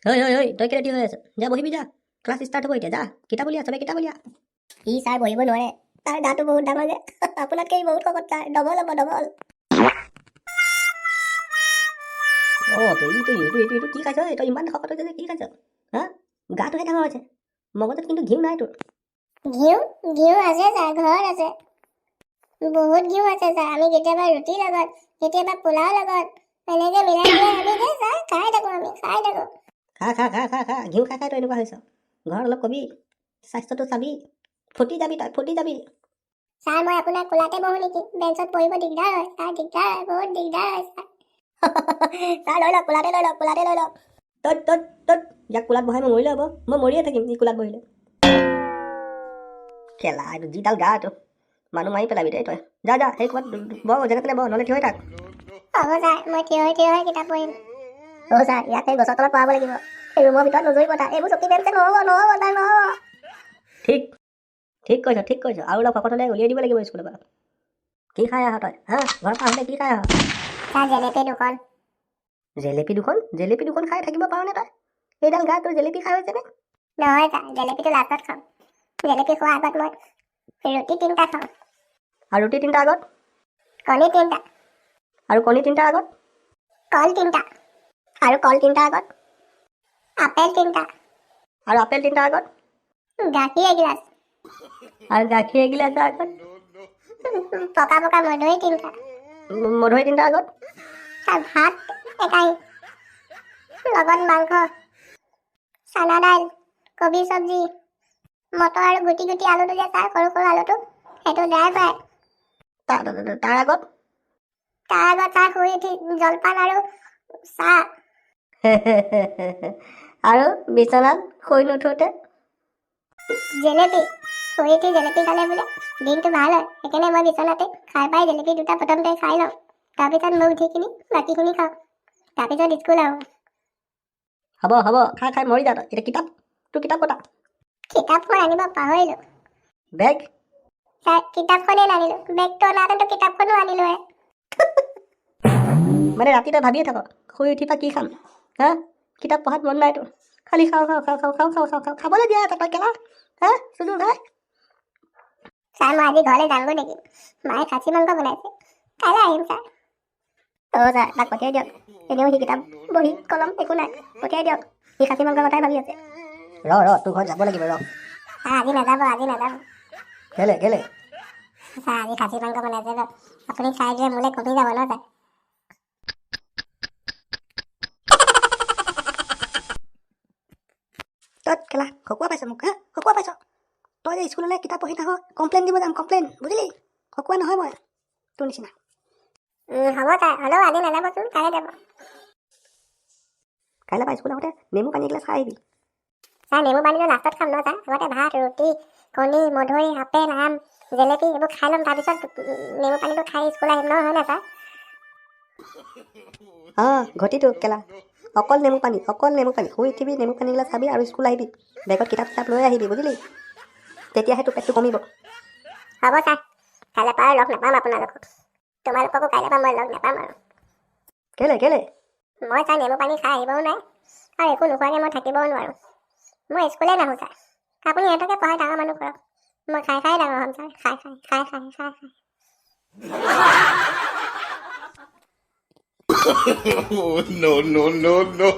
ঐ ঐ ঐ, তই কেলে থিয় হৈ আছ? যা, বহিবি যা। ক্লাছ ষ্টাৰ্ট হ'ব এতিয়া। যা, কিতাপ উলিয়া, চবে কিতাপ উলিয়া। ই ছাৰ বহিব নোৱাৰে। তাৰ গাটো বহুত ডাঙৰ যে, আপোনাতকৈ ই বহুত শকত ছাৰ। ডবল হ'ব, ডবল। অঁ, তই ইটো এইটো এইটো এইটো কি খাইছ ঐ? তই ইমান শকত হৈছে যে কি খাইছ? হা, গাটোহে ডাঙৰ হৈছে, মগজত কিন্তু ঘিউ নাই তোৰ। ঘিউ, ঘিউ আছে ছাৰ, ঘৰত আছে। বহুত ঘিউ আছে ছাৰ। আমি কেতিয়াবা ৰুটিৰ লগত, কেতিয়াবা পোলাওৰ লগত এনেকে মিলাই মিলাই আমি যে ছাৰ খাই থাকোঁ, আমি খাই থাকোঁ। খা খা খা খা খা। ঘিউ খাই খাই তই এনেকুৱা হৈছ। ঘৰত অলপ কবি, স্বাস্থ্যটো চাবি। ফুটি যাবি তই, ফুটি যাবি। ছাৰ, মই আপোনাৰ কোলাতে বহোঁ নেকি? বেঞ্চত বহিব দিগদাৰ হয় ছাৰ, দিগদাৰ হয়, বহুত দিগদাৰ হয় ছাৰ। ছাৰ, লৈ লওক, কোলাতে লৈ লওক, কোলাতে লৈ লওক। তত তত তত, ইয়াক কোলাত বহাই মই মৰিলে হ'ব, মই মৰিয়ে থাকিম ই কোলাত বহিলে। কেলা, এইটো যিডাল গা এইটো, মানুহ মাৰি পেলাবি দেই তই। যা যা, সেই ক'ৰবাত বহ, যেনে তেনে বহ, নহ'লে থিয় হৈ থাক। হ'ব ছাৰ, মই থিয় হৈ থিয় হৈ কিতাপ পঢ়িম। অ' ছাৰ, ইয়াক সেই গছৰ তলত পঢ়াব লাগিব। এই ৰুমৰ ভিতৰত নুজুৰিব তাৰ। এইবোৰ চকী বেঞ্চে নহ'ব, নহ'ব ছাৰ, নহ'ব। ঠিক ঠিক কৈছ, ঠিক কৈছ। আৰু অলপ শকত হ'লে উলিয়াই দিব লাগিব স্কুলৰ পৰা। কি খাই আহ তই? হা, ঘৰৰ পৰা আহোঁতে কি খাই আহ? ছাৰ, জেলেপি দুখন। জেলেপি দুখন? জেলেপি দুখন খাই থাকিব পাৰনে তই? এইডাল গা তোৰ জেলেপি খাই হৈছেনে? নহয় ছাৰ, জেলেপিটো লাষ্টত খাম। জেলেপি খোৱাৰ আগত মই ৰুটি তিনিটা খাওঁ। আৰু ৰুটি তিনিটা আগত? কণী তিনিটা। আৰু কণী তিনিটাৰ আগত? কল তিনিটা। আৰু কল তিনিটাৰ আগত? আপেল তিনিটা। আৰু আপেল তিনিটাৰ আগত? গাখীৰ এগিলাচ। আৰু গাখীৰ এগিলাচৰ আগত? পকা পকা মধুৰি তিনিটা। মধুৰি তিনিটাৰ আগত? ছাৰ, ভাত একাহী, লগত মাংস, চানা দাইল, কবি চব্জি, মটৰ আৰু গুটি গুটি আলুটো যে ছাৰ, সৰু সৰু আলুটো, সেইটো ড্ৰাই ফ্ৰাই। তাৰ আগত? তাৰ আগত ছাৰ, শুই উঠি জলপান আৰু চাহ। আৰু বিচনাত শুই নুঠোতে? জেলেপি। শুই উঠি জেলেপি খালে বোলে দিনটো ভাল হয়। সেইকাৰণে মই বিচনাতে খাই পাই জেলেপি দুটা প্ৰথমতে খাই লওঁ। তাৰপিছত মুখ ধুই কিনি বাকীখিনি খাওঁ। তাৰপিছত স্কুল আহোঁ। হ'ব হ'ব, খাই খাই মৰি যা তই। এতিয়া কিতাপ, তোৰ কিতাপ কটা? কিতাপ মই আনিব পাহৰিলোঁ। বেগ? ছাৰ, কিতাপখনেই নানিলোঁ। বেগটো অনাহেঁতেনতো কিতাপখনো আনিলোহে। মানে ৰাতি তই ভাবিয়ে থাক শুই উঠি পা কি খাম। হা, কিতাপ পঢ়াত মন নাই তোৰ। খালি খাওঁ খাওঁ খাওঁ খাওঁ খাওঁ খাওঁ খাওঁ খাওঁ। খাবলৈ দিয়া এটা তই কেলা। হা, চুজু ভাই। ছাৰ, মই আজি ঘৰলৈ যামগৈ নেকি? মায়ে খাচী মাংস বনাইছে। কাইলৈ আহিম ছাৰ। অ' ছাৰ, তাক পঠিয়াই দিয়ক। এনেও সি কিতাপ বহী কলম একো নাই। পঠিয়াই দিয়ক, সি খাচী মাংসৰ কথাই ভাবি আছে। ৰ ৰ, তোৰ ঘৰত যাব লাগিব, ৰ। ছাৰ, আজি নাযাব, আজি নাযাব। কেলে কেলে? ছাৰ, আজি খাচী মাংস বনাইছে ন, আপুনি খাই দিলে মোলৈ কমি যাব ন ছাৰ। তই কেলা খকুৱা পাইছ মোক? হা, খকুৱা পাইছ তই? যে স্কুললৈ কিতাপ পঢ়ি নাহ, কমপ্লেইন দিব যাম, কমপ্লেইন, বুজিলি? খকুৱা নহয় মই তোৰ নিচিনা। হ'ব ছাৰ, হ'লেও আজি নাযাবচোন, কাইলৈ যাব। কাইলৈ পৰা স্কুল আহোঁতে নেমু পানী এগিলাচ খাই আহিবি। ছাৰ, নেমু পানীটো লাষ্টত খাম ন ছাৰ? আগতে ভাত, ৰুটি, কণী, মধুৰি, আপেল, আম, জেলেপি এইবোৰ খাই ল'ম। তাৰপিছত নেমু পানীটো খাই স্কুল আহিম ন, হয় নাই ছাৰ? অঁ, ঘটিটো কেলা। অকল নেমু পানী, অকল নেমু পানী। শুই উঠিবি, নেমু পানী এগিলাচ খাবি আৰু স্কুল আহিবি। বেগত কিতাপ চিতাপ লৈ আহিবি, বুজিলি? তেতিয়াহে তোৰ পেটটো কমিব। হ'ব ছাৰ। কাইলৈ পৰা আৰু লগ নাপাম আপোনালোকক। তোমালোককো কাইলৈ পৰা মই লগ নাপাম আৰু। কেলে কেলে? মই ছাৰ নেমু পানী খাই আহিবও নাই আৰু একো নোখোৱাকৈ মই থাকিবও নোৱাৰোঁ। মই স্কুলেই নাহোঁ ছাৰ। আপুনি ইহঁতকে পঢ়াই ডাঙৰ মানুহ কৰক। মই খাই খাই ডাঙৰ হ'ম ছাৰ, খাই খাই খাই খাই খাই খাই। No, no, no, no.